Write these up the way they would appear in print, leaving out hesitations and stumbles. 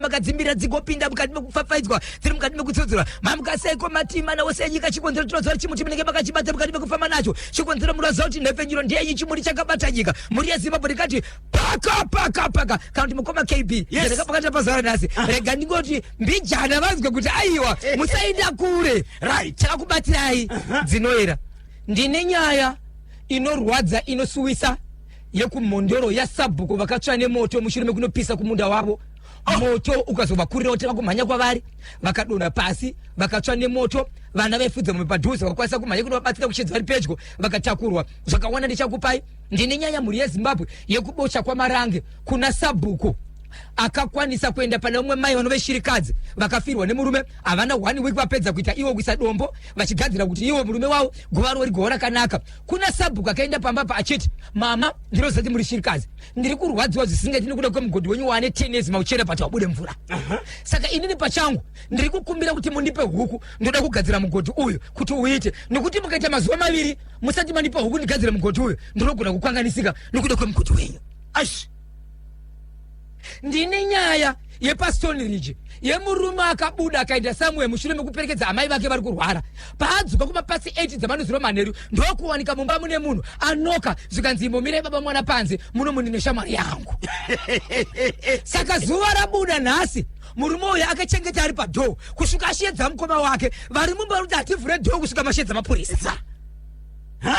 makadzimirira dzigopinda mukati mekupfapfaidzwa, dziri mukati mekutsudzura. Mamukaseiko matii mana ose enyika? Chikonzero tinoziva kuti chimuti munenge makachibata mukati mekufamba nacho. Chikonzero munoziva kuti nhepfenyuro ndeyenyu, chimuri chakabata nyika. Mhuri yeZimbabwe, ndikati paka paka paka, kana kuti mukoma KB. Ndakapakata pazuva ranhasi. Rega ndingoti mbijana vanzwe kuti aiwa, musaenda kure. Chakakubatirai dzinoera. Ndine nyaya inorwadza, inosuwisa, yekuMhondoro, yasabhuku vakatsva nemoto mushure mekunopisa kumunda wavo. Moto ukazovakurira kutanga kumhanya kwavari, vakadonha pasi, vakatsva nemoto. Vana vaifudza mombe padhuze vakakwanisa kumhanya kunovabatsira kuchedza vari pedyo, vakatakurwa. Zvakawanda ndichakupai. Ndine nyaya, mhuri yeZimbabwe, yekuBocha kwaMarange, kuna sabhuku akakwanisa kuenda pane umwe mai vanove shirikadzi vakafirwa nemurume. Havana one week vapedza kuita iwo kuisa dombo vachigadzira kuti iwo murume wavo guva ravo rigova rakanaka. Kuna sabhuku akaenda pamba pa achiti, "Mama, ndinoziva kuti muri shirikadzi, ndiri kurwadziwa zvisingaiti nekuda kwemugodhi wenyu wane 10 years mauchera, pati wabude mvura. Saka inini pachangu ndiri kukumbira kuti mundipe huku, ndoda kugadzira mugodhi uyu kuti uite, nekuti mukaita mazuva 2 musati mandipa huku ndigadzire mugodhi uyu, ndinogona kukanganisika nekuda kwemugodhi wenyu." Aish. Ndine nyaya yepaStone Ridge yemurume akabuda akaenda somewhere mushure mekuperekedza amai vake vari kurwara. Paadzoka kumapasi 8 dzamanoziro manheru, ndokuwanika mumba mune munhu anoka. Zvikanzi, "Imbomirai baba mwana panze muno, mundine shamwari yangu." Saka zuva rabuda nhasi, murume uyu akachengeta ari padoor kusvika ashedza mukoma wake vari mumba vari kuti, "Hativhure door kusvika mashedza mapurisa." Ha?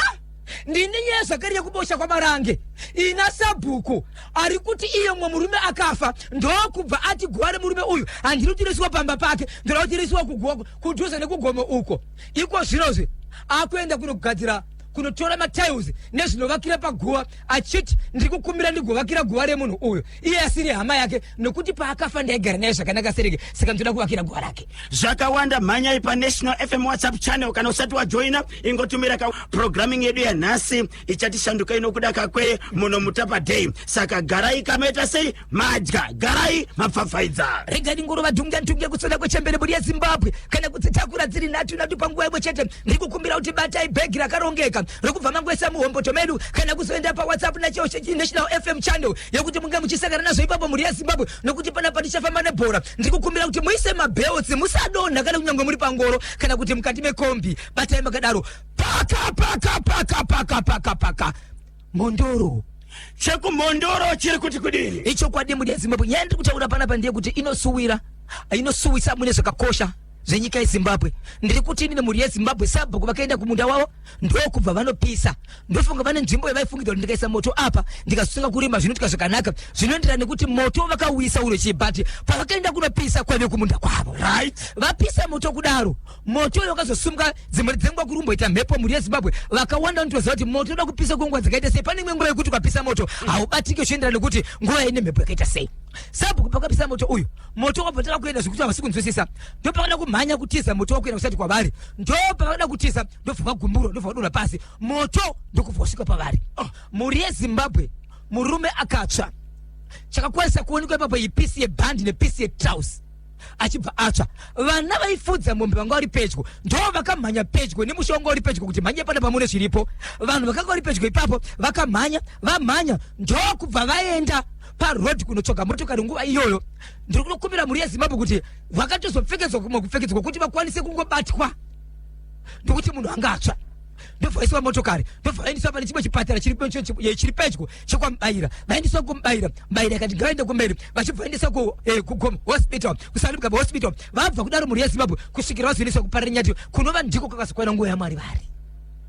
Ndine nyaya zvakare yekuBosha kwaMarange, ina sabhuku ari kuti iye mumwe murume akafa, ndokubva ati guva remurume uyu handiri kuti risiwa pamba pake, ndoda kuti risiwa kuguva kudhuze nekugomo uko. Iko zvinozvi akuenda kunogadzira, kunotora matiles nezvinovakira paguva, achiti, "Ndiri kukumbira ndigovakira guva remunhu uyu iye asiri hama yake, nokuti paakafa ndaigara naye zvakanaka sereke, saka ndoda kuvakira guva rake." Zvakawanda, mhanyai paNational FM WhatsApp channel. Kana usati wajoina, ingotumira ka programming yedu yanhasi ichatishandukai nokuda kakwe muno Mutapa Day. Saka garai kamaita sei, madya, garai mapfapfaidza. Regai ndingorova dhunga dhunge kusona kwechembere, mhuri yeZimbabwe, kana kudzitakura dziri nhatu nhatu panguva imwe chete. Ndiri kukumbira kuti batai bhegi rakarongeka rokubva mangoisa muhomboto medu, kana kuzoenda paWhatsApp National FM channel yekuti munge muchisangana nazvo ipapo, mhuri yeZimbabwe, nokuti panapa tichafamba nebhora. Ndiri kukumbira kuti muise mabelts, musadonha kana kunyange muri pangoro kana kuti mukati mekombi. Batai makadaro. Paka paka paka paka paka paka, Mhondoro. ChekuMhondoro chiri kuti kudini? Ichokwadi, mhuri yeZimbabwe, nyaya ndiri kutaura panapa ndeyekuti inosuwira, inosuwisa mune zvakakosha zvenyika yeZimbabwe. Ndiri kuti inini, mhuri yeZimbabwe, sabhuku vakaenda kumunda wavo, ndokubva vanopisa. Ndofunga vane nzvimbo yavaifungidzwa kuti ndikaisa moto apa, ndikasunga kurima, zvinoitika zvakanaka, zvinoenderana nekuti moto vakawisa uro chii. But pavakaenda kunopisa kwaive kumunda kwavo. Vapisa moto kudaro, moto uyo wakazosumuka dzimwe dzenguva kurumboita mhepo. Mhuri yeZimbabwe, vakawanda vanotoziva kuti moto unoda kupisa kwenguva dzakaita sei. Pane imwe nguva yekuti ukapisa moto haubatiki, uchienderana nekuti nguva ine mhepo yakaita sei. Sabhuku pakapisa moto uyu, moto wabva tanga kuenda zvekuti havasi kunzwisisa. Ndopakada kumhanya kutiza, moto wakuenda kusati kwavari. Ndopavakada kutiza, ndobva vagumburwa, ndobva vadonha pasi, moto ndokubva wasvika pavari. Mhuri yeZimbabwe, murume akatsva. Chakakwanisa kuonekwa ipapo ipiece yebhandi nepiece yetrouse achibva atsva. Vana vaifudza mombe vanga vari pedyo ndo vakamhanya pedyo nemusha wanga uri pedyo kuti mhanye pana pamune zviripo. Vanhu vakanga vari pedyo ipapo vakamhanya, vamhanya ndokubva vaenda parodhi kunotsvaga motokari nguva iyoyo. Ndiri kunokumbira mhuri yeZimbabwe kuti vakatozopfekedzwa kumwe kupfekedzwa kuti vakwanise kungobatwa, ndokuti munhu anga atsva. Ndobva vaiswa motokari, ndobva vaendeswa pane chimwe chipatara chiri pedyo chekwaMubayira. Vaendeswa kuMubayira, Mubayira ikati ngavaende kumberi, vachibva vaendeswa kuGomo Hospital, kuSally Mugabe Hospital. Vabva kudaro, mhuri yeZimbabwe, kusvikira vazoendeswa kuParirenyatwa, kunova ndiko kwakazokwana nguva yaMwari vari.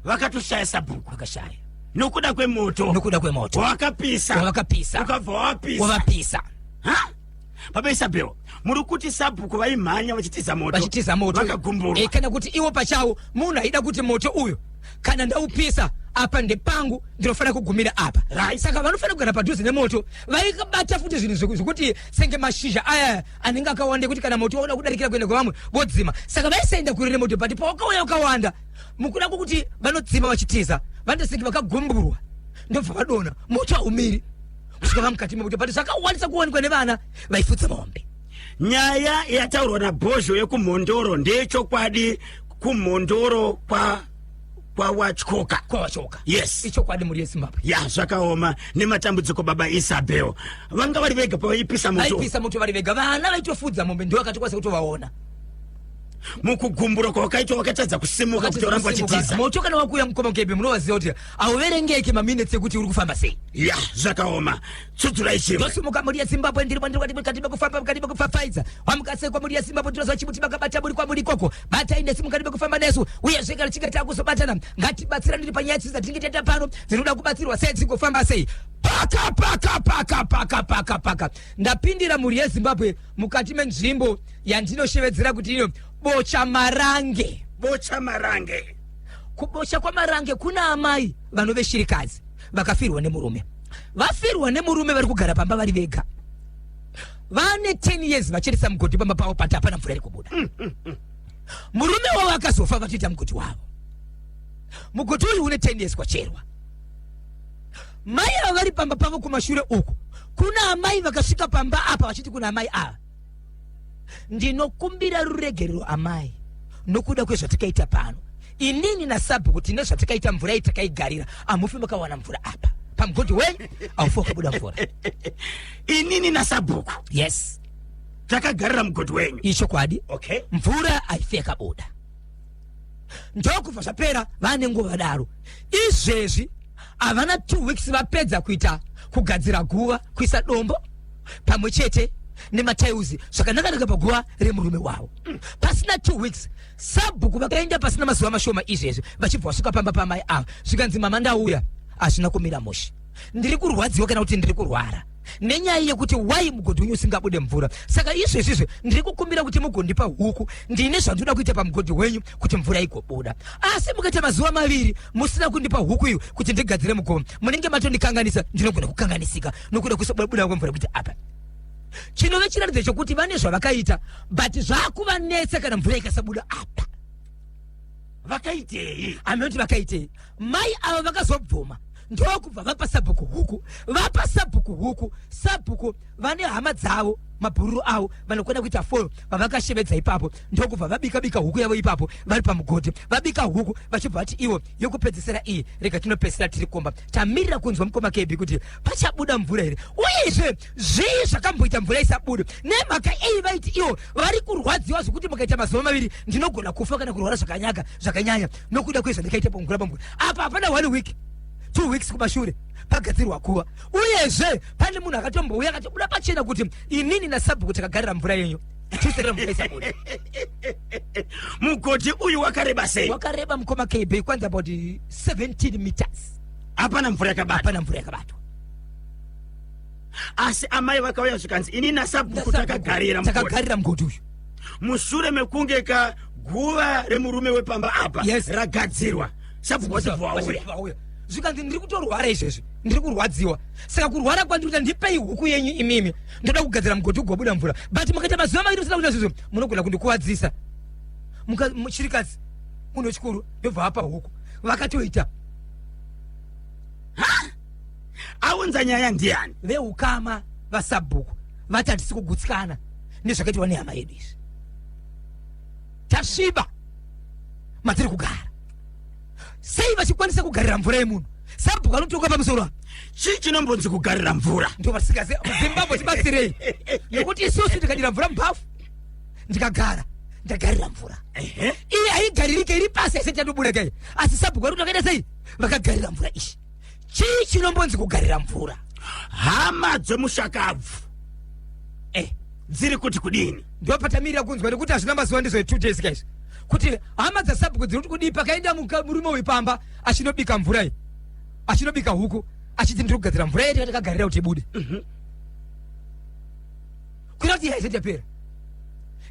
Vakatoshaya sabhuku. Vakashaya. Nokuda kwemoto. Nokuda kwemoto. Wakapisa. Wavakapisa. Ukabva wapisa. Wavapisa. Ha, baba Isabel, muri kuti sabhuku vaimhanya vachitiza moto. Vachitiza moto. Vakagumburwa. Kana kuti iwo pachawo munhu aida kuti moto uyu kana ndaupisa apa ndepangu, ndinofanira kugumira apa. Saka vanofanira kugara padhuze nemoto vaikabata futi zvinhu zvekuti senge mashizha aya anenge akawanda, ekuti kana moto wakuda kudarikira kuenda kwevamwe vodzima. Saka vaisaenda kure nemoto, but pawakauya wakawanda, mukuda kwokuti vanodzima vachitiza, vanotosenge vakagumburwa, ndobva vadonha. Moto haumiri kusvika vamukati memoto, but zvakawandisa kuwanikwa nevana vaifudza mombe. Nyaya yataurwa naBhozho yekuMhondoro ndeyechokwadi. KuMhondoro kwa Kwawatyoka. Kwawatyoka. Yes. Ichokwadi, mhuri yeZimbabwe. Ya, zvakaoma nematambudziko. Baba Isabel vanga vari vega pavaipisa moto? Vaipisa moto vari vega. Vana vaitofudza mombe ndo vakatokwanisa kutovaona. Mukugumbura kwavakaitwa, vakatadza kusimuka kuti varamba vachitiza. Moto kana wakuya, mukoma Kebe, munovaziva kuti hauverengeki maminitsi ekuti uri kufamba sei. Ya, zvakaoma. Tsudzurai chimwe. Ndosimuka, mhuri yeZimbabwe. Ndiri mukati mekufamba, mukati mekupfapfaidza. Wamukasekwa, mhuri yeZimbabwe. Ndinoziva chimuti makabata muri kwamuri ikoko. Batai nesu mukati mekufamba nesu. Uyezve kana chinge takuzobatana, ngatibatsirane tiri panyaya dzidzi dzatinenge taita pano dzinoda kubatsirwa sei, dzigofamba sei. Paka paka paka paka paka paka, ndapindira, mhuri yeZimbabwe, mukati menzvimbo yandinoshevedzera kuti iyo Bocha Marange. Bocha Marange. Kubocha kwaMarange kuna amai vanove shirikadzi vakafirwa nemurume. Vafirwa nemurume, vari kugara pamba vari vega. Vane 10 years vacheresa mugodhi pamba pavo, pati hapana mvura iri kubuda. Murume wavo akazofa vatoita mugodhi wavo. Mugodhi uyu une 10 years kwacherwa. Mai ava vari pamba pavo. Kumashure uku kuna amai vakasvika pamba apa vachiti kuna amai ava, "Ndinokumbira ruregerero amai nokuda kwezvatikaita pano. Inini nasabhuku tine zvatikaita. Mvura iyi takaigarira. Hamufi makawana mvura apa pamugodhi wenyu, haufi wakabuda mvura." Inini nasabhuku Yes. takagarira mugodhi wenyu. Ichokwadi. Mvura haifi yakabuda. Ndokubva zvapera. Vane nguva daro. Izvezvi havana 2 weeks vapedza kuita kugadzira guva, kuisa dombo pamwe chete nemataiuzi zvakanaka-naka paguva remurume wavo. Pasina 2 weeks, sabhuku vakaenda pasina mazuva mashoma izvezvi, vachibva vasvika pamba pamai ava. Zvikanzi, "Mama, ndauya, hazvina kumira mushe. Ndiri kurwadziwa kana kuti ndiri kurwara nenyaya yekuti wai mugodhi wenyu usingabude mvura. Saka izvezvizvi ndiri kukumbira kuti mugondipa huku. Ndine zvandinoda kuita pamugodhi wenyu kuti mvura igobuda. Asi mukaita mazuva 2 musina kundipa huku iyo kuti ndigadzire mugomo, munenge matondikanganisa. Ndinogona kukanganisika nokuda kusabuda kwemvura kuti apa." Chinove chiratidzo chokuti vane zvavakaita, but zvakuvanetsa kana mvura ikasabuda apa. Vakaitei? Aminoti vakaitei. Mai ava vakazobvuma, ndokubva vapa sabhuku huku. Vapa sabhuku huku, sabhuku vane hama dzavo, mabhururu avo vanokwana kuita four vavakashevedza ipapo, ndokubva vabika bika huku yavo ipapo vari pamugodhi. Vabika huku, vachibva vati ivo, "Yokupedzisira iyi, rega tinopedzisira tiri komba." Tamirira kunzwa, mukoma KB, kuti pachabuda mvura here, uyezve zvii zvakamboita mvura isabude. Nemhaka iyi vaiti ivo vari kurwadziwa zvokuti mukaita mazuva 2 ndinogona kufa kana kurwara zvakanyaka zvakanyanya nokuda kwezvandikaita pamvura. Pamvura apa hapana one week, 2 weeks kumashure pagadzirwa kuva. Uyezve pane munhu akatombouya akatobuda pachena kuti inini nasabhuku takagarira mvura yenyu, tiserera mvura isabude. Mugodhi uyu wakareba sei? Wakareba, mukoma KB, kwanzi about 17 meters. Hapana mvura yakabata? Hapana mvura yakabatwa. Asi amai vakauya zvikanzi, "Ini nasabhuku takagarira mugodhi." Takagarira mugodhi uyu. Mushure mekunge ka guva remurume wepamba apa ragadzirwa, sabhuku vachibva vauya. Vauya, zvikanzi, "Ndiri kutorwara izvezvi, ndiri kurwadziwa. Saka kurwara kwandiri kuita, ndipei huku yenyu imimi. Ndoda kugadzira mugodhi ugobuda mvura, but mukaita mazuva 2 musina kuita zvizvo, munogona kundikuvadzisa." Chirikadzi, munhu wechikuru, ndobva apa huku. Vakatoita. Aunza nyaya ndiani? Veukama vasabhuku. Vati, "Hatisi kugutsikana nezvakaitwa nehama yedu izvi. Tasviba matiri kugara. Sei vachikwanisa kugarira mvura yemunhu?" Sabhuku anotonga pamusoro apa. Chii chinombonzi kugarira mvura? Ndovasikazi. Zimbabwe, tibatsirei, nekuti isusu ndikadira mvura mubhafu, ndikagara, ndagarira mvura. Iyi haigaririke, iri pasi, haisati yatobuda kai. Asi sabhuku vari kuti vakaita sei vakagarira mvura ishi? Chii chinombonzi kugarira mvura? Hama dzemushakabvu dziri kuti kudini? Ndopatamirira kunzwa, nekuti hazvina mazuva, ndizvo 2 days guys, kuti hama dzasabhuku dziri kuti kudii. Pakaenda murume uyu pamba achinobika mvura iyi, achinobika huku, achiti, "Ndiri kugadzira mvura yedu yatakagarira kuti ibude," kuita kuti haisati yapera,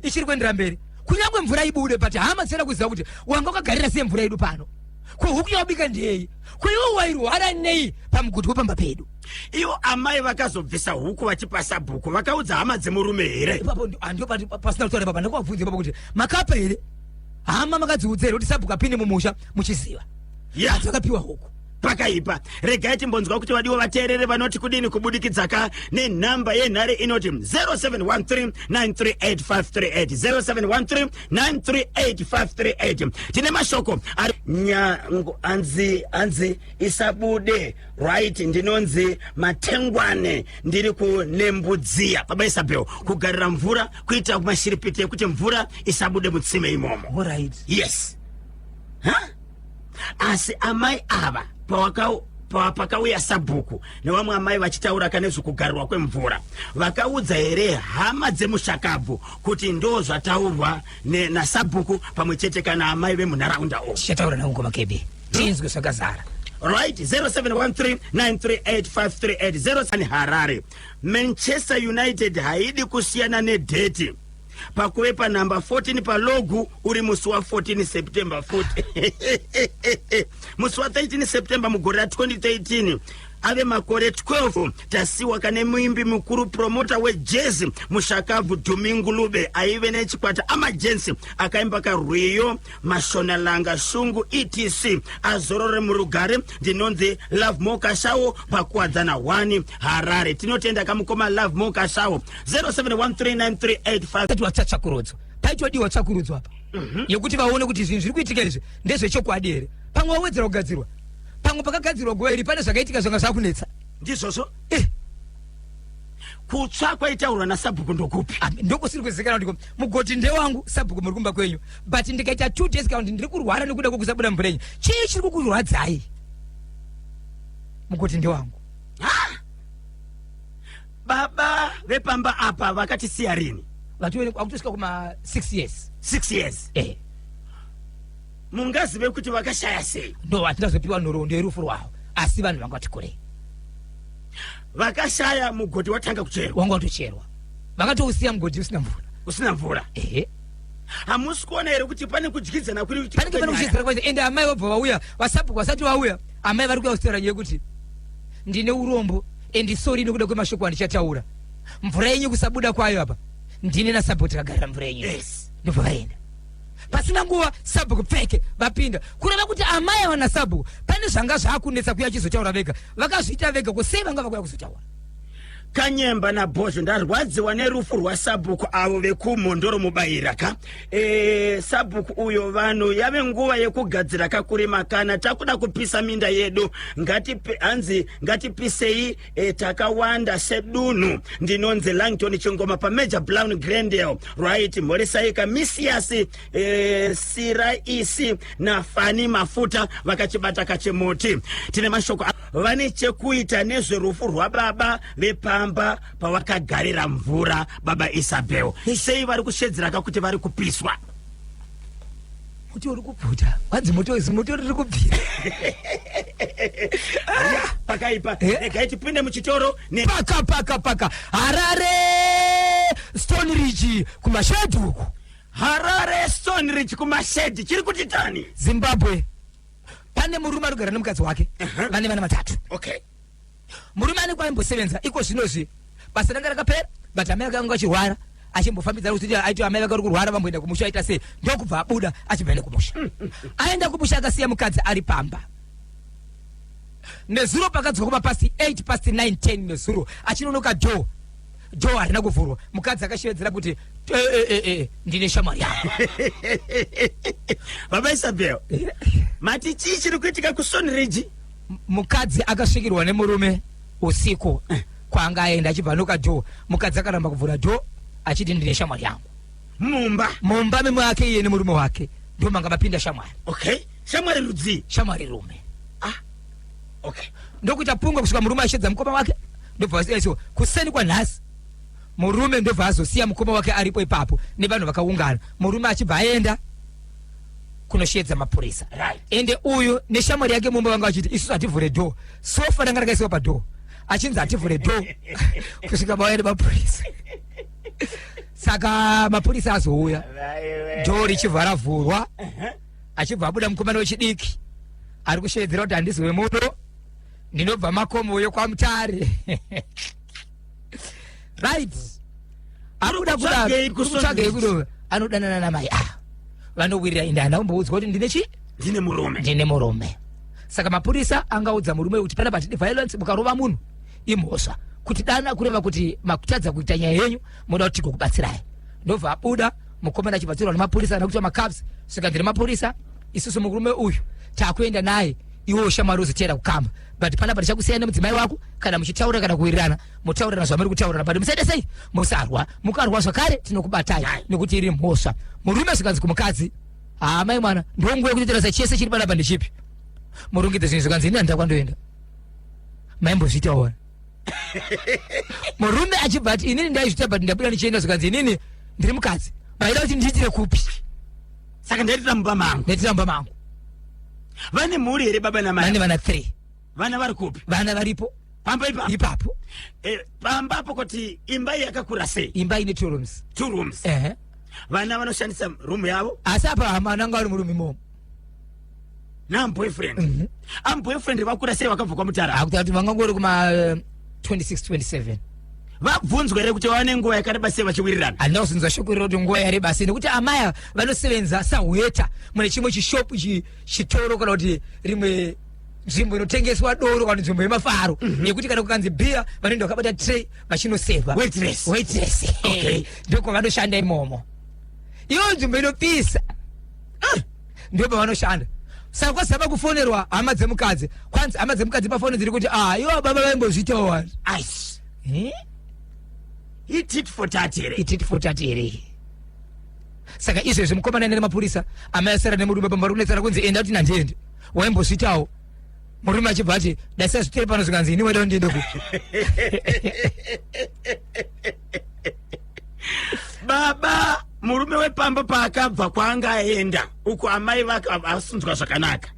ichiri kuendera mberi kunyange mvura ibude. But hama dzichada kuziva kuti wanga wakagarira sei mvura yedu pano? Ko huku yawabika ndeyei? Ko iwe wairwara nei pamugodhi wepamba pedu? Ivo amai vakazobvisa huku vachipa sabhuku, vakaudza hama dzemurume here? Ipapo ndio pasina kutaura papa. Ndakuvabvunza ipapo kuti makapa here hama, makadziudza here kuti sabhuku apinde mumusha muchiziva? Asi vakapiwa huku. Pakaipa. Regai timbonzwa kuti vadiwa vateerere vanoti kudini kubudikidza ka nenhamba yenhare inoti 0713938538, 0713938538. Tine mashoko ari nyango anzi isabude. Right, ndinonzi Matengwane, ndiri kuNembudziya. Baba Isabel, kugarira mvura kuita mashiripiti ekuti mvura isabude mutsime imomo. Alright. Yes, ha? Asi amai ava pakauya sabhuku nevamwe amai vachitaura kane zvekugarirwa kwemvura, vakaudza here hama dzemushakabvu kuti ndo zvataurwa nasabhuku pamwe chete kana amai vemunharaunda umu? Tichataura navo ngoma kebe, tinzwe zvakazara. Right, 0713938538. Harare, Manchester United haidi kusiyana nedate pakuve panhamba 14 palogo uri musi wa14 September 40, musi wa13 September mugore ra2013. Ave makore 12 tasiwa kane muimbi mukuru, promoter wejazz, mushakabvu Dumi Ngulube, aive nechikwata Amajensi, akaimba karwiyo Mashonalanga Shungu etc. Azorore murugare. Ndinonzi Love Mokashawo paKuwadzana 1, Harare. Tinotenda kamukoma Love Mokashawo. 07139385. Tati watsvakurudzo, paitodiwa tsvakurudzo apa yekuti vaone kuti zvinhu zviri kuitika izvi ndezvechokwadi here. Pamwe wawedzera kugadzirwa, pamwe pakagadzirwa guva iri pane zvakaitika zvanga zvakunetsa. Ndizvozvo. Kutsva kwaitaurwa nasabhuku ndokupi? Ah, ndokusiri kuzikanwa ndiko mugoti ndewangu. Sabhuku, muri kumba kwenyu, but ndikaita 2 days kana kuti ndiri kurwara nekuda kwekusabuda mvura yenyu, chii chiri kukurwadzai? Mugoti ndewangu. Baba vepamba apa vakatisiya rini? Vakutosvika kuma 6 years. 6 years? Eh. Mungazive kuti vakashaya sei? No, hatingazopiwa nhoroondo yerufu rwavo, asi vanhu vanga vati kurei. Vakashaya mugoti watanga kucherwa? Wanga watocherwa, vakatousiya mugodhi usina mvura. Usina mvura. Ehe. Hamusi kuona here kuti pane kudyidzana kuri kuitika? Panenge pane kwenyaya? Kuchidzana kwacho. Ende amai vobva vauya, vasabhuku vasati vauya, amai vari kuuya kutaura nyaya yekuti ndine urombo and sorry nekuda kwemashoko andichataura. Mvura yenyu kusabuda kwayo apa, ndine nasabhuku takagarira mvura yenyu. Ndobva vaenda. Pasina nguva sabhuku pfeke vapinda, kureva kuti amai ava nasabhuku pane zvanga zvaakunetsa kuya achizotaura vega. Vakazviita vega, ko sei vanga vakuya kuzotaura? Kanyemba naBhozho, ndarwadziwa nerufu rwasabhuku avo vekuMhondoro Mubayira ka. Sabhuku uyo, vanhu yave nguva yekugadzira kakurima. Kana takuda kupisa minda yedu, hanzi ngatipisei takawanda sedunhu. Ndinonzi Langton Chingoma paMajor Brown, Glendale. Right, mhoresaika Misias Siraisi naFani Mafuta vakachibata kachimuti. Tine mashoko vane chekuita nezverufu rwababa vepamba pavakagarira mvura. Baba Isabel, sei vari kushedzeraka kuti vari kupiswa? Muti uri kubvuta, wanzi moto, zimoto riri kubvira. Ya, pakaipa. Eh? Regai tipinde muchitoro ne Paka paka paka, Harare, Stone Ridge, kumashedhi uku. Harare, Stone Ridge, kumashedhi, chiri kuti tani? Zimbabwe, pane murume ari kugara nemukadzi wake. Vane vana vatatu. Murume ane kwaimbosevenza, iko zvinozvi basa ranga rakapera, but amai vake vanga vachirwara, achimbofambidzana kuti aiti amai vake vari kurwara, vamboenda kumusha, aita sei, ndokubva abuda achibva enda kumusha. Aenda kumusha, akasiya mukadzi ari pamba. Nezuro pakadzoka kuma past 8, past 9, 10 nezuro, achinonoka door, door harina kuvhurwa. Mukadzi akashevedzera kuti, "Eh, eh, eh, eh, ndine shamwari yangu." Baba Isabel, mati chii chiri kuitika kuStone Ridge? Mukadzi akasvikirwa nemurume usiku kwaanga aenda, achibva anoka door, mukadzi akaramba kuvhura door achiti, "Ndine shamwari yangu." Mumba? Mumba memwe ake iye nemurume wake, ndo manga mapinda shamwari. Okay, shamwari rudzii? Shamwari rume. Ah, okay. Ndokuita punga kusvika murume achedza mukoma wake, ndobva so kuseni kwanhasi murume ndobva azosiya mukoma wake aripo ipapo nevanhu vakaungana, murume achibva aenda kunoshedza mapurisa. Ende uyu neshamwari yake mumba vanga vachiti, "Isusu hativhure door." Sofa ranga rakaisiwa padoor, achinzi hativhure door kusvika vauya nemapurisa. Saka mapurisa azouya, door richibva ravhurwa, achibva abuda mukomana wechidiki ari kushevedzera kuti, "Handisi wemuno, ndinobva makomoyo kwaMutare." Right, abuda. Kutsvagei Kutsvagei kudo anodanana namai, ah, vanowirira. Ende handina kumboudzwa kuti ndine chi Ndine murume. Ndine murume. Saka mapurisa angaudza murume kuti panapa hatidi violence, mukarova munhu imhosva. Kuti dana kureva kuti makutadza kuita nyaya yenyu, moda kuti tigokubatsirai. Ndobva abuda mukomana achibatsirwa nemapurisa ana kuitwa macaps. Saka ndiri mapurisa isusu, murume uyu takuenda naye, iwewo shamwari uzoteera kukamba, but panapa tichakusiyai nemudzimai wako. Kana muchitaura kana kuwirirana, mutaurirana zvamuri kutaurirana, but musaite sei, musarwa. Mukarwa zvakare tinokubatai nekuti iri mhosva. Murume zvikanzi kumukadzi, haa mai mwana, ndonguva yekutoitira sa chese chiri panapa ndechipi, murungidze zvinhu. Zvikanzi ini handida kwandoenda, maimbozviitawo wani. Murume achibva ati inini ndaizviita but ndabuda ndichienda. Zvikanzi inini ndiri mukadzi, maida kuti ndiitire kupi? Saka ndaitira mumba mangu. Ndaitira mumba mangu. Vane mhuri here baba namai? Vane vana 3. Vana vari kupi? Vana varipo. Pamba ipapo? Ipapo. Pamba apo kuti imba iyi yakakura sei? Imba ine two rooms. Two rooms. Ehe. Vana vanoshandisa room yavo? Asi apa hamana anga ari murume imomo. Naboyfriend? Mm -hmm. Amboyfriend vakura sei vakabva kwaMutara? Akuti kuti vangangori kuma 26 27. Vabvunzwa here kuti vane nguva yakareba sei vachiwirirana? Handina kuzvinzwa shoko iroro kuti nguva yareba sei, nekuti amaya vanosevenza sahweta mune chimwe chishopu, chitoro kana kuti rimwe nzvimbo inotengeswa doro kana nzvimbo yemafaro, yekuti kana kukanzi bhiya vanoenda vakabata tray vachinoseva. Waitress. Waitress. Okay. Ndokwa vanoshanda imomo. Iyo nzvimbo inopisa. Ah, ndo pavanoshanda. Saka kwazama kufonerwa hama dzemukadzi, kwanzi hama dzemukadzi pafoni dziri kuti, ah, iwo baba vaimbozviitawo wani. Aish. Eh? Itit for tat here? Itit for tat here? Saka izvezvi mukomana nemapurisa, amai asara nemurume pamba, uri kunetsana kunzi enda kuti nandiende, waimbozviitawo. Murume achibva ati daisazvitere pano. Zvikanzi ini waida kundiende kupi? Baba, murume wepamba paakabva kwaanga aenda uko, amai vasunzwa zvakanaka.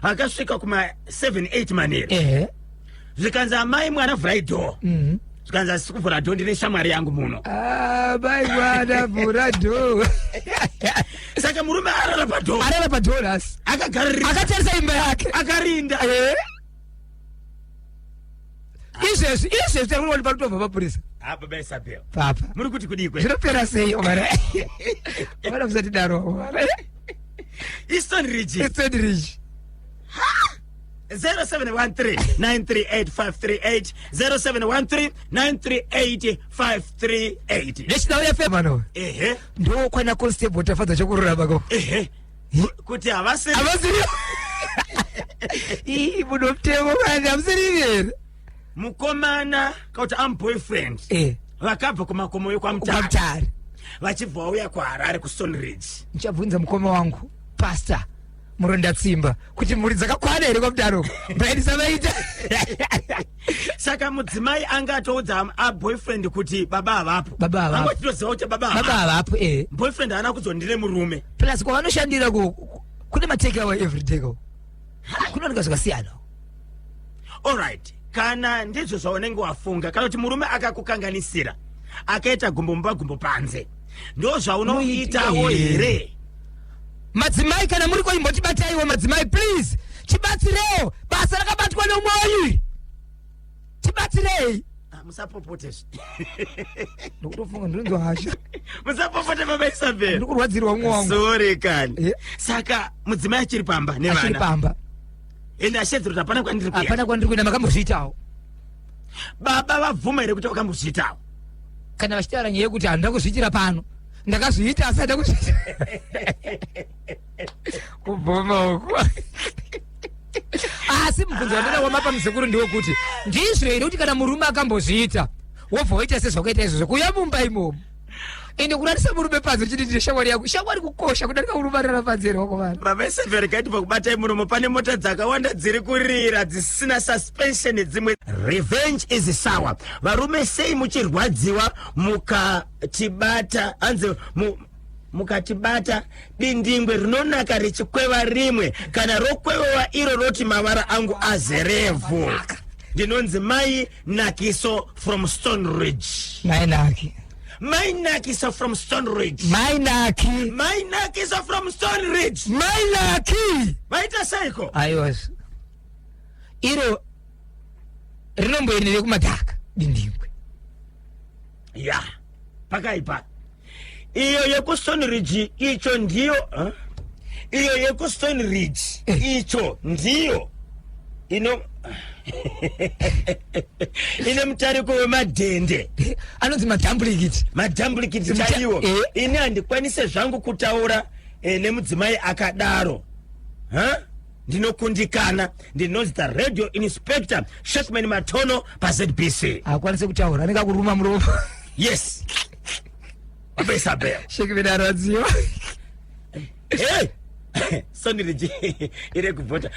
Akasvika kuma 7 8 manheru. Zvikanzi, amai mwana, vhurai door. Zvikanzi asi kuvhura door, ndine shamwari yangu muno. Ah, mai mwana, vhura door. Saka murume arara padoor? Arara padoor nhasi. Akagarira. Akatarisa imba yake. Akarinda. Izvezvi takuona parutobva mapurisa. Ah, baba Isabel. Papa. Muri kuti kudii kwe? Zvinopera sei, omara? Omara, musatidaro, omara. Eastern Region. Eastern Ridge. 0713 938 538, 0713 938 538. National FM ano. Ehe. Ndokwana constable Tafadza Chokururama ko. Ehe, kuti havasi. Havasiri ii muno mutemo mani, hamusiri here? Mukomana kauti am boyfriend vakabva kumakomo yekwaMutare. KwaMutare. Vachibva vauya kuHarare, kuStone Ridge. Ndichabvunza mukoma wangu Pastor Murondatsimba kuti mhuri dzakakwana here kwaMutare uko, mbaendisa vaita. Saka mudzimai anga atoudza aboyfriend kuti baba havapo. Baba havapo. Anga achitoziva kuti baba baba havapo. Havapo. Boyfriend haana kuzondine murume. Plus kwavanoshandira kune matake away everyday ko kunooneka zvakasiyana. Alright, kana ndizvo zvaunenge wafunga, kana kuti murume akakukanganisira, akaita gumbo mumba gumbo panze, ndo zvaunoitawo here? Madzimai, kana muri koimbotibataiwo madzimai, please tibatsirewo. Basa rakabatwa nemwoyo, tibatsirei. Ah, musapopotezve. Ndikutofunga, ndinonzwa hasha. Musapopote, baba Isabel. Ndiri kurwadzirwa umwe wangu. Sorry kani. Saka mudzimai achiri pamba Achiri nevana? Pamba. Ende ashedzera kuti hapana kwandiri kuenda. Hapana kwandiri kuenda, makambozviitawo. Baba vabvuma here kuti vakambozviitawo? Kana vachitaura nyaya yekuti handina kuzviitira pano, ndakazviita, asi handina kuzviita, kubvuma uku. Asi mubvunzo wandada wamapa muzukuru ndewekuti ndizvo here kuti kana murume akambozviita, wobva waita sezvakaita izvozvo, kuuya mumba imomo, ende kurarisa murume panze uchiti ndine shamwari yako? Shamwari kukosha kudarika murume arara panze here wakomana? Baba Isabel, regai pakubatai muromo. Pane mota dzakawanda dziri kurira dzisina suspension dzimwe. Revenge is sour. Varume, sei muchirwadziwa mukatibata? Hanzi mukatibata dindingwe rinonaka richikweva rimwe, kana rokwevewa iro roti mavara angu azerevhu. Ndinonzi Mai Nakiso from Stone Ridge. Mai Naki. Mai Nakiso from Stone Ridge. Mai Naki. Mai Nakiso from Stone Ridge. Mai Naki. Vaita seiko? Aiwa, iro rinomboenere kumadhaka dindingwe. Ya, pakaipa. Iyo yekuStone Ridge icho ndiyo, huh? Iyo yekuStone Ridge. Icho ndiyo. Ino ine mutariko wemadhende. Anonzi madhambulikiti. Madhambulikiti chaiwo. Ini handikwanise zvangu kutaura nemudzimai akadaro. Ha? Ndinokundikana. Ndinonzi the radio inspector Shekman Matono paZBC. Hakwanise kutaura, anenge akuruma muromo. Yes, Baba Isabel. Shekman arwadziwa. Hey! Soniriji iri kuvhota,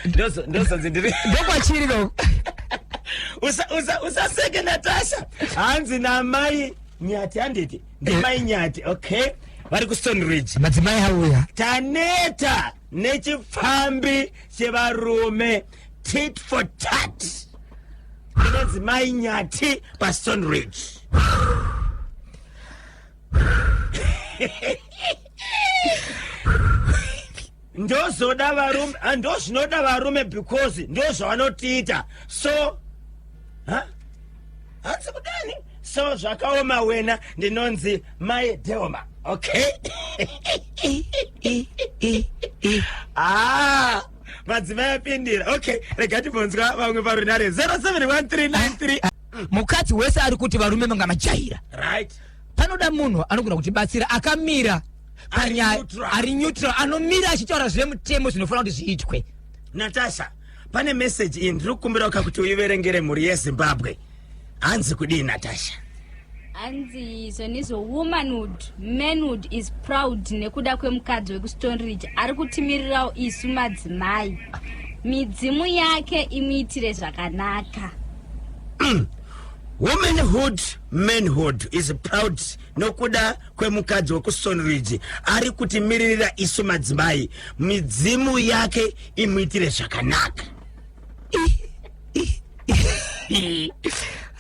ndozonzi ndiri Ndokwachiri ko. Usaseke Natasha. Hanzi namai Nyati, handiti ndimai Nyati? Okay, vari kuStoneridge. Madzimai auya. Taneta nechipfambi chevarume, tit for tat. Ndinonzi mai Nyati paStone Ridge. Ndozoda varume, ndozvinoda varume because ndozvavanotiita. So ha? Hanzi kudani? So zvakaoma wena. Ndinonzi mai Delma. Okay, ah, madzimai apindira. Okay, rega timbonzwa vamwe parunhare 071393. Mukadzi wese ari kuti varume mangamajaira. Panoda munhu anogona kutibatsira akamira Ari panyaya neutral. Ari neutral, anomira achitaura zvemutemo zvinofanira kuti zviitwe. Natasha, pane meseji iyi, ndiri kukumbira kuti uiverengere mhuri yeZimbabwe. Hanzi kudii, Natasha? Hanzi izvonizvo, womanhood, manhood is proud nekuda kwemukadzi wekuStone Ridge ari kutimirirawo isu madzimai. Midzimu yake imuitire zvakanaka. Womanhood, manhood is proud nokuda kwemukadzi wekuStoneridge ari kutimiririra isu madzimai. Midzimu yake imuitire zvakanaka.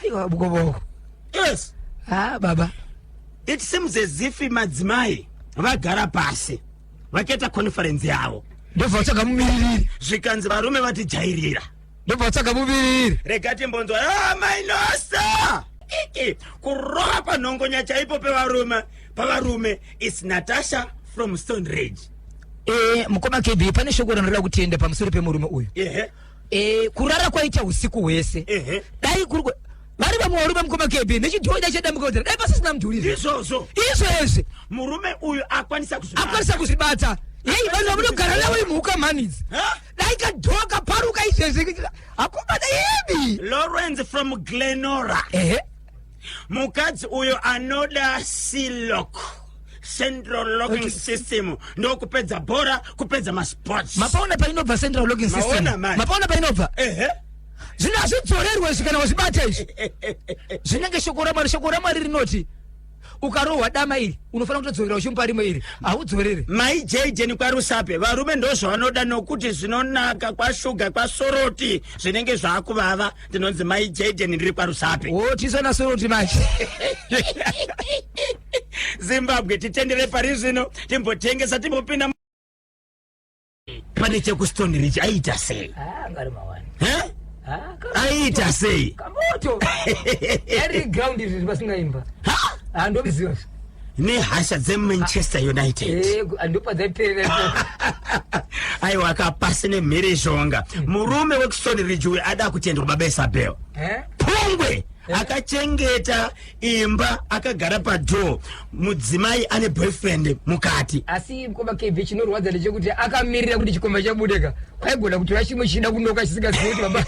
Aiwa, bukoboko. Yes. Ha, baba. It seems as if madzimai vagara pasi vakaita conference yavo. Ndobva vatsvaga mumiririri. Zvikanzi varume vatijairira. Ndobva vatsvaga mumiririri. Rega timbonzwa. Ah, mainosa iki kurova panhongonya chaipo pevarume, pavarume is Natasha from Stone Ridge. Mukoma KB, pane shoko ranoda kutenda pamusoro pemurume uyu. Ehe. Kurara kwaita usiku hwese. Dai kuri vari vamwe varume, mukoma KB, nechidhoida chedambuko, dai pasisina mudhuri. Izvozvo. Izvezvi. Murume uyu akwanisa kuzvibata. Akwanisa kuzvibata. Yei, vanhu vamunogara navo imhuka mhanidzi. Ha? Dai kadhoka paruka izvezvi, hakubata ibi. Lawrence from Glenora. Mukadzi uyo anoda C-lock, central locking system, ndokupedza bhora, kupedza masports. Mapaona painobva central locking system? Maona manje. Mapaona painobva? Ehe. Zvino hazvidzorerwe izvi kana wazvibata izvi. Zvinenge shoko raMwari. Shoko raMwari rinoti ukarohwa dama iri, unofanira kutodzorera uchimupa rimwe. Iri haudzorere. Mai Jaden kwaRusape, varume ndozvavanoda nokuti zvinonaka kwashuga kwasoroti zvinenge zvaakuvava. Ndinonzi mai Jaden, ndiri kwaRusape. O, tisona soroti manje. Zimbabwe, titendere pari zvino, timbotengesa, timbopinda pane chekuStone Ridge. Aita sei? Eh? Aita sei? Kamoto ari ground izvi pasingaimba, handoziva. Nehasha dzeManchester United. Andopadzaiperera. Aiwa, akapasi nemhirizhonga. Murume wekuStone Ridge uyu ada kutendwa, baba Isabel. Pungwe akachengeta imba, akagara padhoo, mudzimai ane boyfriend mukati. Asi mukoma KB, chinorwadza ndechekuti akamirira kuti chikomba chabudeka, kwaigona kutora chimwe chichida kunoka chisingazivi kuti baba.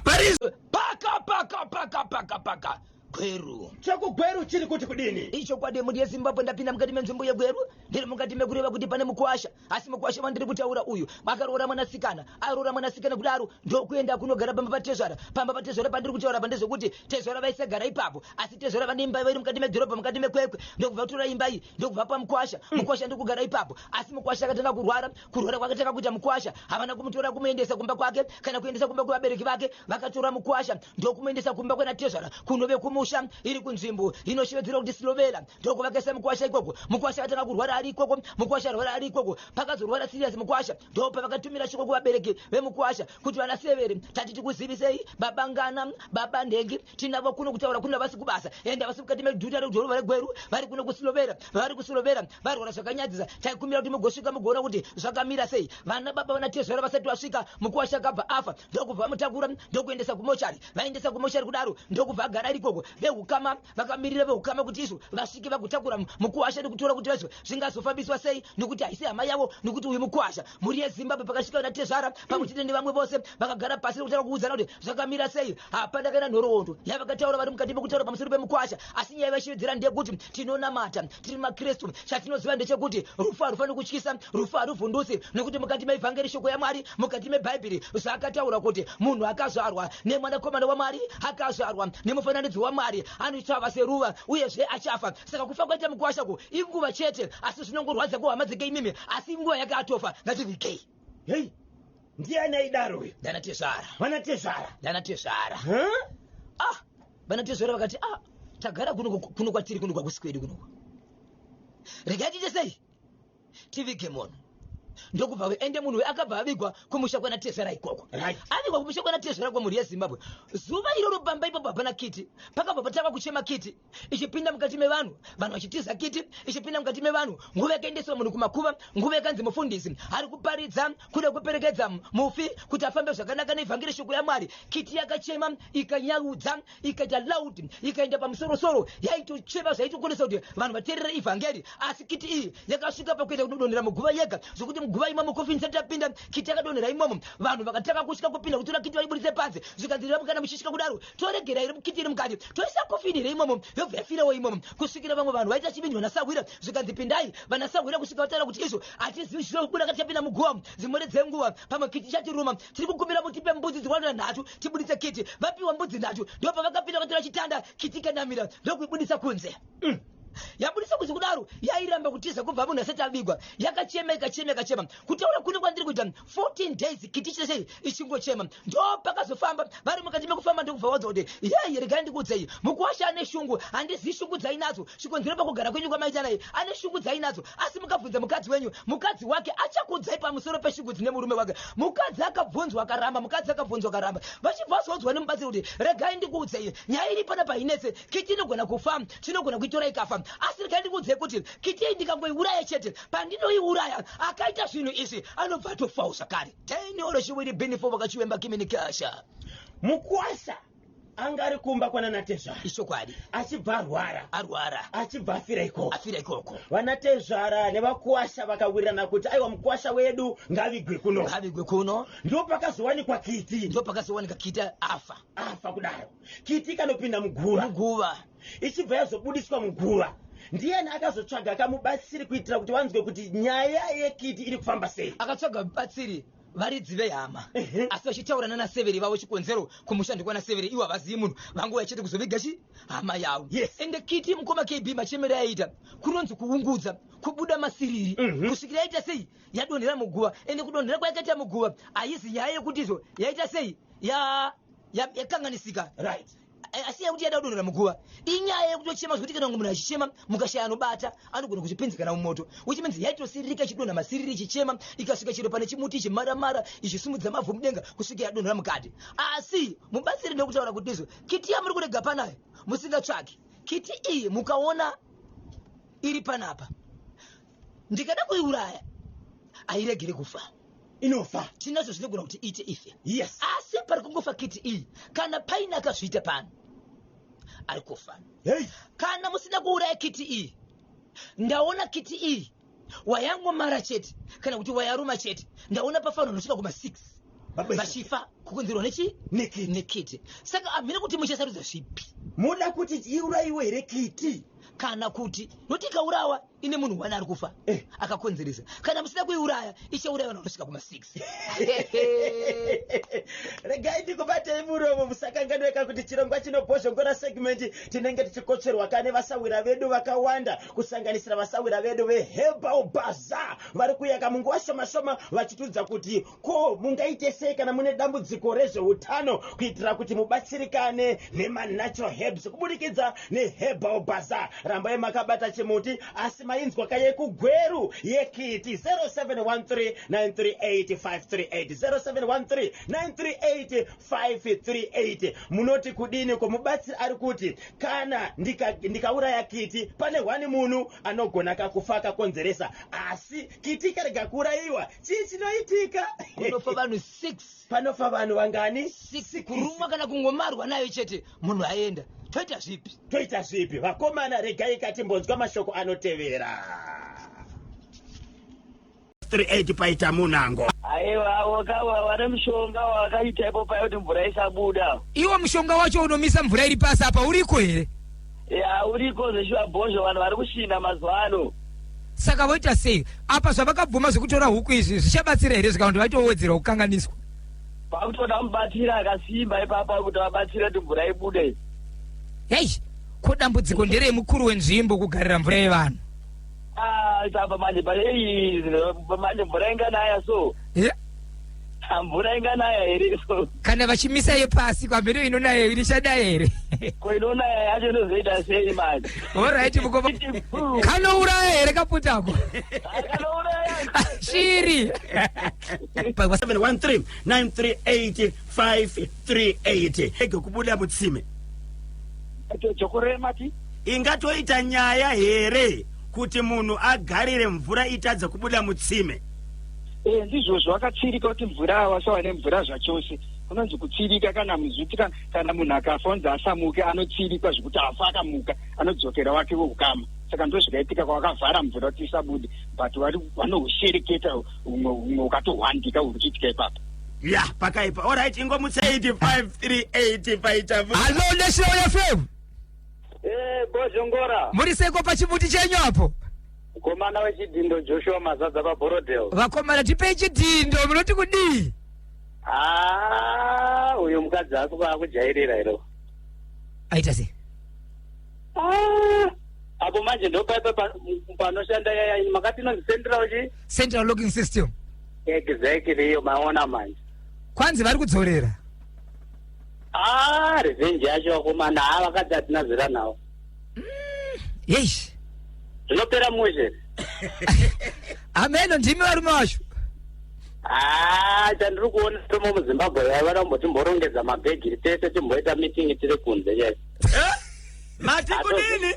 Pari Paka paka paka paka paka Gweru. ChekuGweru chiri kuti kudini? Ichokwadi, mhuri yeZimbabwe, ndapinda mukati menzvimbo yeGweru. Ndiri mukati mekureva kuti pane mukwasha, asi mukwasha wandiri kutaura uyu akaroora mwanasikana. Aroora mwanasikana kudaro, ndokuenda kunogara pamba patezvara. Pamba patezvara pandiri kutaura pa ndezvekuti tezvara vaisagara ipapo, asi tezvara vane imba iri mukati medhorobha, mukati meKwekwe. Ndokubva kutora imba iyi, ndokubva pamukwasha. Mukwasha ndokugara ipapo, asi mukwasha akatanga kurwara. Kurwara kwakatanga kuita mukwasha, havana kumutora kumuendesa kumba kwake kana kuendesa kumba kwevabereki vake. Vakatora mukwasha ndokumuendesa kumba kwenatezvara kunove kumusha. kumusha iri kunzvimbo inoshevedzerwa kuti Silovela. Ndokuvakaisa mukwasha ikoko. Mukwasha akatanga kurwara ari ikoko. Mukwasha arwara ari ikoko, pakazorwara serious mukwasha, ndopavakatumira shoko kuvabereki vemukwasha kuti vana severe, tati tikuzivisei baba ngana, baba ndengi tinavo kuno kutaura kuno vasi kubasa, ende vasi mukati medhuta redhorobha reGweru, vari kuno kuSilovera, vari kuSilovera, varwara zvakanyadzisa. Taikumbira kuti mugosvika mugoona kuti zvakamira sei. Vana baba vana tezvara vasati vasvika, mukuwasha akabva afa. Ndokubva vamutakura ndokuendesa kumochari. Vaendesa kumochari kudaro, ndokubva agara ari ikoko. Veukama vakamirira veukama kuti izvo vasvike vagotakura mukuwasha nekutora kuti vaizvo zvingazofambiswa sei, nekuti haisi hama yavo, nekuti uyu mukuwasha. Mhuri yeZimbabwe, pakasvika vana tezvara pamwe chete nevamwe vose, vakagara pasi nekutanga kuudzana kuti zvakamira sei. Hapana kana nhoroondo yavakataura vari mukati mekutaura pamusoro pemukwasha, asi nyaya yavashevedzera ndeyekuti tinonamata, tiri makristu. Chatinoziva ndechekuti rufu harufaniri kutyisa, rufu haruvhundusi, nekuti mukati meivhangeri, shoko yaMwari, mukati mebhaibheri, zvakataura kuti munhu akazvarwa nemwanakomana waMwari, akazvarwa nemufananidzo waMwari, anotsvava seruva uyezve achafa. Saka kufa kwaita mukwasha ku inguva chete, asi zvinongorwadza kuhama dzake imimi, asi inguva yake atofa, ngativigei. Hei, ndiani aidaro uyu? Ndana tezvara. Vana tezvara. Ndana tezvara. Huh? Ah, vana tezvara vakati, ah, tagara kuno, kuno kwatiri kuno kwakusi kwedu kuno, regai tiite sei, tivige munhu. Ndokubva ende munhu uyu akabva avigwa kumusha kwana tezvara ikoko. Avigwa kumusha kwana tezvara kwemhuri yeZimbabwe, zuva iroro pamba ipapo hapana kiti. Pakabva patanga kuchema kiti ichipinda mukati mevanhu, vanhu vachitiza kiti ichipinda mukati mevanhu. Nguva yakaendeswa munhu kumakuva, nguva yakanzi mufundisi ari kuparidza kuda kuperekedza mufi kuti afambe zvakanaka neivhangeri, shoko yaMwari, kiti yakachema ikanyaudza, ikaita loud, ikaenda pamusorosoro. Yaitochema zvaitokonesa kuti vanhu vateerere ivhangeri, asi kiti iyi yakasvika pakuenda kunodonhera muguva yega, zvokuti muguva imomo kofini isati yapinda, kiti yakadonhera imomo. Vanhu vakatanga kusvika kupinda kutora kiti vaibudise panze. Zvikanzi, kana muchisvika kudaro, toregera here kiti iri mukati, toisa kofini here imomo, yobva yafirawo imomo, kusvikira vamwe vanhu vaita chivindi, vanasahwira. Zvikanzi, pindai vanasahwira, kusvika vataura kuti izvo hatizivi zvinobuda kati tapinda muguva. Dzimwe dzenguva pamwe kiti chatiruma, tiri kukumbira mutipe mbudzi dzikwanira 3 tibudise kiti. Vapiwa mbudzi 3, ndopavakapinda vakatora chitanda, kiti ikanamira, ndokuibudisa kunze. Yabudisa kunze kudaro, yairamba kutiza kubva munhu asati avigwa. Yakachema, ikachema, ikachema. Kutaura kune kwandiri kuita, 14 days kiti chese ichingochema. Ndo pakazofamba vari mukati mekufamba, ndokubva wadza kuti, yei, regai ndikuudzei, mukuwasha ane shungu. Handizivi shungu dzainadzo, chikonzero pakugara kwenyu kwamaita naye, ane shungu dzainadzo, asi mukabvunza mukadzi wenyu, mukadzi wake achakuudzai pamusoro peshungu dzine murume wake. Mukadzi akabvunzwa akaramba, mukadzi akabvunzwa akaramba. Vachibva vazoudzwa nemubatsiri kuti, regai ndikuudzei, nyaya iri panapa inetse. Kiti inogona kufa, tinogona kuitora ikafa, asi regai ndikuudzei kuti kiti iyi ndikangoiuraya chete, pandinoiuraya, akaita zvinhu izvi anobva atofawo zvakare. Tenioro chiwiri binifo vakachiwemba kiminikasha. Mukwasha anga ari kumba kwanana tezvara. Ichokwadi. Achibva arwara. Arwara. Achibva afira ikoko. Afira ikoko. Vana tezvara nevakuwasha vakawirirana kuti, aiwa, mukuwasha wedu ngavigwe kuno. Ngavigwe kuno. Ndo pakazowanikwa kiti. Ndo pakazowanika kiti afa. Afa kudaro, kiti ikanopinda muguva. Muguva. Ichibva yazobudiswa muguva, ndiani akazotsvaga kamubatsiri kuitira kuti vanzwe kuti nyaya yekiti iri kufamba sei? Akatsvaga mubatsiri varidzi vehama, asi vachitaura nanaseveri vavo. Chikonzero kumusha ndikwana severi, ivo havazivi munhu, vanguva chete kuzoviga chi hama yavo. Ende kiti, mukoma KB, machemero aiita kunonzi kuungudza, kubuda masiriri, kusvikira yaita sei, yadonhera muguva. Ende kudonhera kwayakaita muguva haizi nyaya yekuti izvo yaita sei, yakanganisika, asi yekuti yada kudonhera muguva inyaya yekutochema, zvekuti kana munhu achichema mukashaya anobata, anogona kuzvipinza kana mumoto, which means yaitosiririka ichidonha masiriri ichichema, ikasvika chero pane chimuti ichimaramara, ichisumudza mavhu mudenga kusvika yadonhera mukati. Asi mubatsiri ndokutaura kuti izvo kiti yamuri kurega panayo musingatsvaki, kiti iyi mukaona iri panapa, ndikada kuiuraya hairegere kufa. Inofa. Tinazvo zvinogona kuti iite ife. Asi pari kungofa kiti iyi, kana paine akazviita pano, ari kufa. Hey. Kana musina kuuraya kiti iyi, ndaona kiti iyi wayangomara chete kana kuti wayaruma chete, ndaona pafanira nosvika kuma6 Baba, vachifa kukonzerwa nechi Nekiti. Nekiti. Saka hamina kuti muchasarudza zvipi. Muda kuti iurayiwe here kiti? Kana kuti noti ikaurawa ine munhu one ari kufa Eh. akakonzeresa. Kana musina kuiuraya, ichauraya vanhu vanosvika kuma 6. Regai ndikubatei muromo. Musakanganweka kuti chirongwa chinobhozhongora segment tinenge tichikotsverwa kane vasawira vedu vakawanda, kusanganisira vasawira vedu veHerbal Bazaar vari kuyaka munguva shoma shoma, vachitiudza kuti ko mungaite sei kana mune dambudziko rezveutano kuitira kuti mubatsirikane nemanatural herbs kuburikidza neHerbal Bazaar. Rambai makabata chimuti. Asi mainzwa kayeKugweru yekiti 0713 938 538, 0713 938 538. Munoti kudini kumubatsiri ari kuti kana ndikauraya kiti, pane hwani munhu anogona kakufa akakonzeresa, asi kiti ikarega kuurayiwa, chii chinoitika? Kunofa vanhu 6. Panofa vanhu vangani? 6. Kurumwa kana kungomarwa nayo chete, munhu aenda. Toita zvipi? Toita zvipi, vakomana? Regai katimbonzwa mashoko anotevera. 38 paita munango. Aiwa, vane mushonga wakaita ipo paya kuti mvura isabuda. Iwo mushonga wacho unomisa mvura iri pasi apa uriko here? Ya, uriko zveshuwa, bhozho. Vanhu vari kushinda mazuva ano. Saka voita sei apa? Zvavakabvuma zvekutora huku izvi zvichabatsira here, zvikanzi vaitowedzera kukanganiswa? Pakutoda mubatsira akasimba ipapa kuti vabatsire kuti mvura ibude. Hei, ko dambudziko nderemukuru wenzvimbo kugarira mvura yevanhu. Ah, ipapa manje pane manje mvura inganaya so. Ah, mvura inganaya here so? Kana vachimisa yepasi kwamberi, inonaya ichadaya here? Ko inonaya yacho inozoita sei manje? Alright, mukoma, kanouraya here kaputako? Kanouraya. Shiri. 713 938 538. Ege kubuda mutsime. Jokorema ti. Ingatoita nyaya here kuti munhu agarire mvura itadza kubuda mutsime? E, ndizvozvo, akatsirika kuti mvura wasawa nemvura zvachose. Kunonzi kutsirika kana muzuti kana munhu akafa unzi asamuke, anotsirikwa zvekuti afa akamuka anodzokera wake weukama. Saka ndo zvikaitika kwavakavhara mvura kuti isabude, but vanohushereketa humwe ukatohwandika huri kuitika ipapo. Ya, pakaipa. Alright, ingomutsa 8538 paita. Hallo, National FM. Eh, bhozhongora. Muri seko pachimuti chenyu apo? Mukomana wechidhindo, Joshua Mazadza paBorodale. Vakomana, tipei chidhindo. Munoti kudii? Ah, uyu mukadzi akuva akujairira iro. Aita sei? Ah, apo manje ndopaipa panoshanda yaya makati inonzi central chi? Central locking system. Exactly, iyo maona manje. Kwanzi vari kudzorera. Ah, revenge yacho vakomana, ha, vakadzi hatina zera navo. Yeish. Zvinopera mushe. Ameno, ndimi varume vacho. Ah, chandiri kuona tomo muZimbabwe yava kumbotimborongedza mabhegi tese, timboita meeting tiri kunze chaivo. Mati kudini?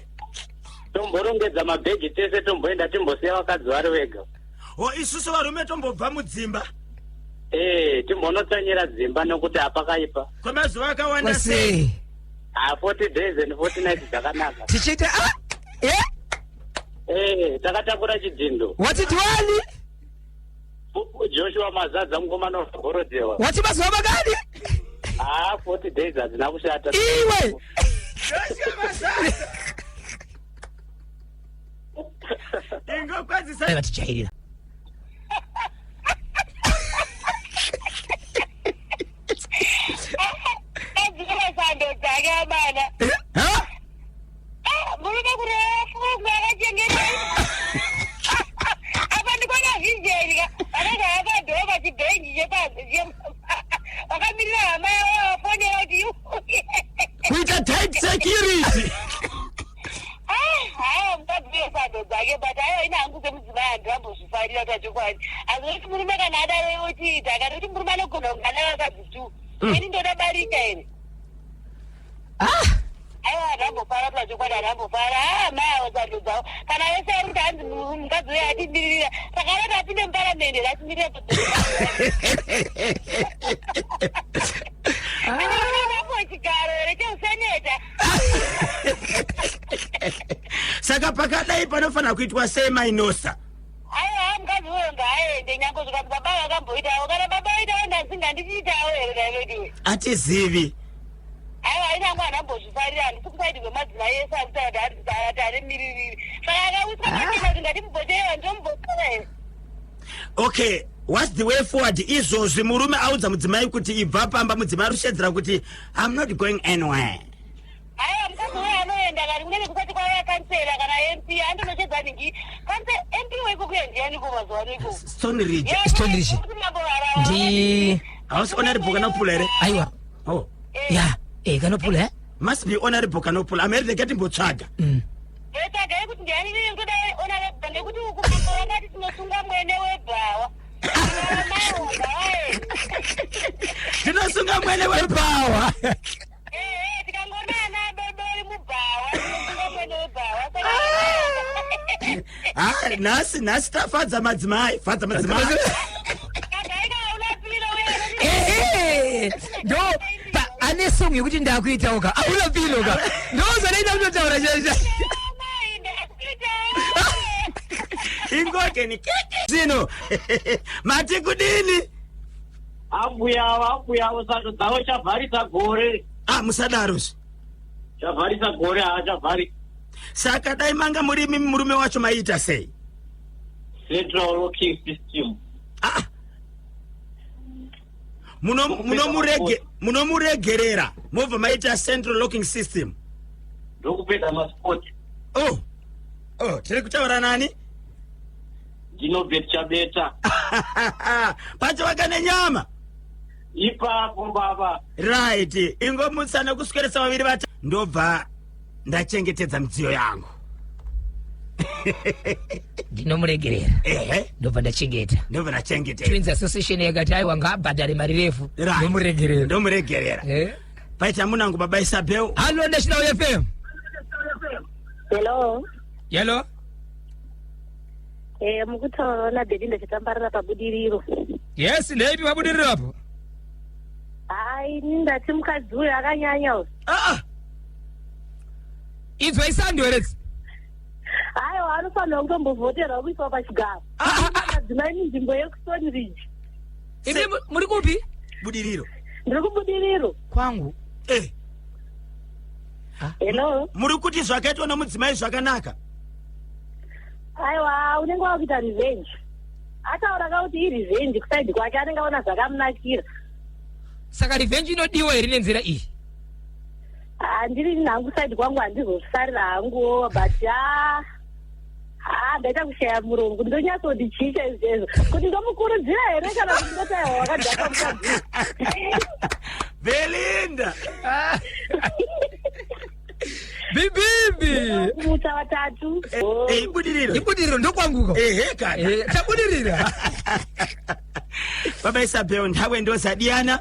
Tomborongedza mabhegi tese, tomboenda, timbosiya vakadzi vari vega. O, isusu varume tombobva mudzimba? Eh, timbonotsanyira dzimba nekuti hapakaipa. Kwemazuva akawanda sei? Kwasei? Ha, 40 days and 40 nights dzakanaka. Tichiita ah, eh? Eh, takatakura chidhindo. Wati twani? Joshua Mazadza, mukomana waGorodewa. Wati mazuva makani? Ha, 40 days hadzina kushata. Iwe. Joshua Mazadza, ingokwadzisa. Vatijairira. Adzikira sando dzake abana. Ha? Murume kurefu akachengeta apa, ndikuona vhizheni ka vanenge vakadhova pachibhenji chepanze, vakamirira hama yavo vafonera kuti iuye. Kuita tight security. Haya, mukadzi uyo sando dzake, but aiwa, ine hangu semudzimai handambozvifarira pachokwadi. Asi kuti murume kana adaro ochiita, kana kuti murume anogona kunge ana vakadzi tu, ini ndoda barika here? Ah. Aiwa, handambofara pachokwadi, handambofara. A, mai avo sando dzavo. Kana vese vari kuti hanzi mukadzi uyo atimiririra, saka anoti apinde muparamende atimirira apo chigaro here cheuseneta? Saka pakadai panofanira kuitwa sei, mainosa? Aiwa, mukadzi uyo ngaaende, nyange zvikanzi baba vakamboitawo. Kana baba vaitawo, ndasinga ndichiitawo here naivediwe? Atizivi. Aiwa, aina hangu handambozvifarira, handisi kusaidi kwemadzimai ese ari kutaura kuti ati ane miririri. Saka akawiswa pachena kuti ngatimubhoterewa, ndomubhotera here? Okay, what's the way forward izvozvi? Murume audza mudzimai kuti ibva pamba, mudzimai ari kushedzera kuti I'm not going anywhere. Aiwa, mukadzi uyo anoenda kani, kunenge kusati kwauya kansela kana MP andonochedza ningi MP weikokuya ndianiko mazuva ano ikoko? Stone Ridge. Stone Ridge. Ndi Hausi Honorable Kanopula here? Aiwa. Oh. Ya, eh, Kanopula, eh? Must be Honorable Kanopula. Ameri ndingatimbotsvaga. Tsvagai kuti ndiani inini ndoda honorable, nekuti uku mambo vakati tinosunga mwene webhawa. Tinosunga mwene webhawa. Ehe, tikangona ana adodori mubhawa, tinosunga mwene webhawa. Ha, nhasi tafadza madzimai, fadza madzimai. Tsvagai kaunapiro uye. Ehe, ndo ane song yekuti ndakuitawo ka, auna pilo ka, ndo zvanoita kutotaura chaizvo. Mai, ndakuita. Ingokeni keke zvino mati kudini? Ambuya avo, sando dzavo, chavharisa gore. Ah, musadarozve. Chavharisa gore, haachavhari. Saka dai manga muri imi murume wacho, maiita sei? Central locking system. Ah. Munomuregerera mobva maita central locking system? Ndokupedza masport. Oh, tiri kutaura nani? Ndinobet Chabeta. Pacho vakane nyama. Ipapo, baba. Right, ingomutsa nekusweresa vaviri vata, ndobva ndachengetedza midziyo yangu. Ndinomuregerera. Ehe. Ndobva ndachengeta. Ndobva ndachengetedza. Twins Association yakati aiwa, ngaabhadhare mari refu. Right. Ndomuregerera. Ndomuregerera. Eh? Paita munangu baba Isabel. Hallo, National FM. Hello. Yelo. Eh, mukutaura naBelinda Chitambarira paBudiriro. Yes, ndeipi paBudiriro apo? Hai, ndati mukadzi uyu akanyanya uyu. Ah, ah. Inzwa isando here? Aiwa, anofanira kutombovhoterwa kuiswa pachigaro. Madzimai munzvimbo yekuStone Ridge. Imi muri kupi? Budiriro. Ndiri kuBudiriro. Kwangu. Eh. Hello. Muri kuti zvakaitwa nomudzimai zvakanaka? Aiwa, unenge wakuita revenge. Ataura kakuti irevenge kusaidi kwake, anenge aona zvakamunakira. Saka revenge inodiwa here nenzira iyi? Handiri hangu, side kwangu handizozvifarira hangu, but ha ha, ndaita kushaya muromo kuti ndonyatsoti chii chaizvo chaizvo, kuti ndomukurudzira here kana kuti ndoti aiwa, wakadhakwa mukadzi. Belinda. Bibibi. Kumutsa vatatu. Eh, iBudiriro. IBudiriro, ndokwanguko. Ehe kana. Eh, tabudirira. Baba Isabel, nthawe ndozadiyana.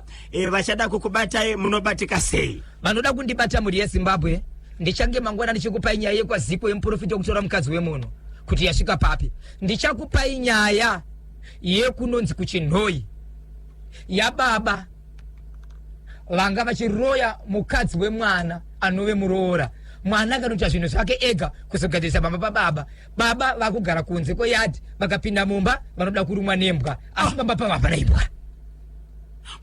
Vachada kukubatai munobatika sei? Vanoda kundibata, mhuri yeZimbabwe, ndichange mangwana ndichikupai nyaya yekwaziko yemuprofita wekutora mukadzi wemunhu kuti yasvika papi. Ndichakupai nyaya yekunonzi kuChinhoi yababa vanga vachiroya mukadzi wemwana anove muroora. Mwana akanoita zvinhu zvake ega kuzogadzirisa pamba pababa. Baba vakugara kunze kweyadhi, vakapinda mumba vanoda kurumwa nembwa, asi pamba pavo hapana imbwa.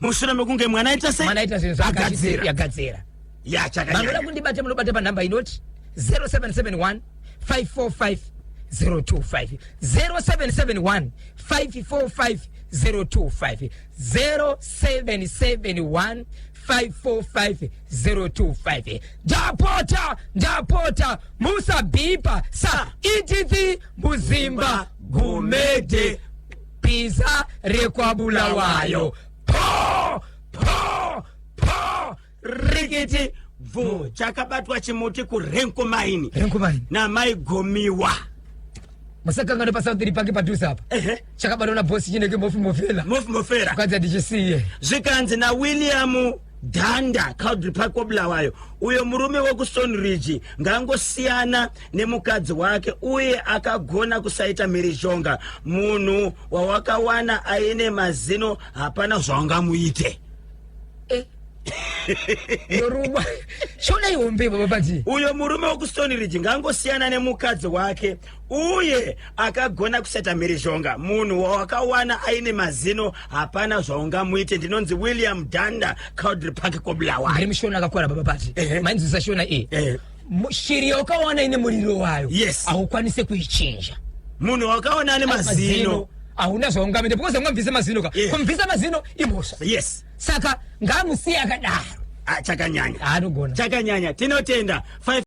Mushure mekunge mwana aita sei? Mwana aita zvinhu zvake. Agadzira. Yagadzira. Ya. Vanoda Chakanyanya. kundibata munobata panhamba inoti 0771 545 025, 0771 545 025, 0771 545 025. Ndapota, ndapota, musabhipa sa Edith Muzimba Gumede, bhiza rekwaBulawayo, po po po, Rikiti bvu, chakabatwa chimuti kuRenco Mine. Renco Mine. Namai Gomiwa. Musakangano paSouth Park padhuze apa. Ehe. Chakabatwa nabhosi chineke Mofi Mofela. Mofi Mofera. Kwanzi handichisiye. Zvikanzi naWilliam Dhanda, Cowdray Park kwaBulawayo, uyo murume wekuStone Ridge ngangosiyana nemukadzi wake uye akagona kusaita mhirizhonga. Munhu wawakawana aine mazino, hapana zvaungamuite. Eh. Ndorumwa. Shona ihombe, baba Pati. Uyo murume wekuStone Ridge ngangosiyana nemukadzi wake uye akagona kusaita mhirizhonga. Munhu wawakawana aine mazino, hapana zvaungamuite. Ndinonzi William Danda, Cowdray Park, koBulawayo. Ndiri mushona akakora, baba Pati. Mainzwisa shona iyi? Ehe. Shiri yaukawana ine muriro wayo, haukwanise kuichinja. Munhu wakaona ane mazino, hauna zvaungamite because ungamubvisa mazino ka. Kumubvisa mazino imhosva. Saka ngamusiye akadaro. Ah, chakanyanya. Anogona. Chakanyanya, tinotenda.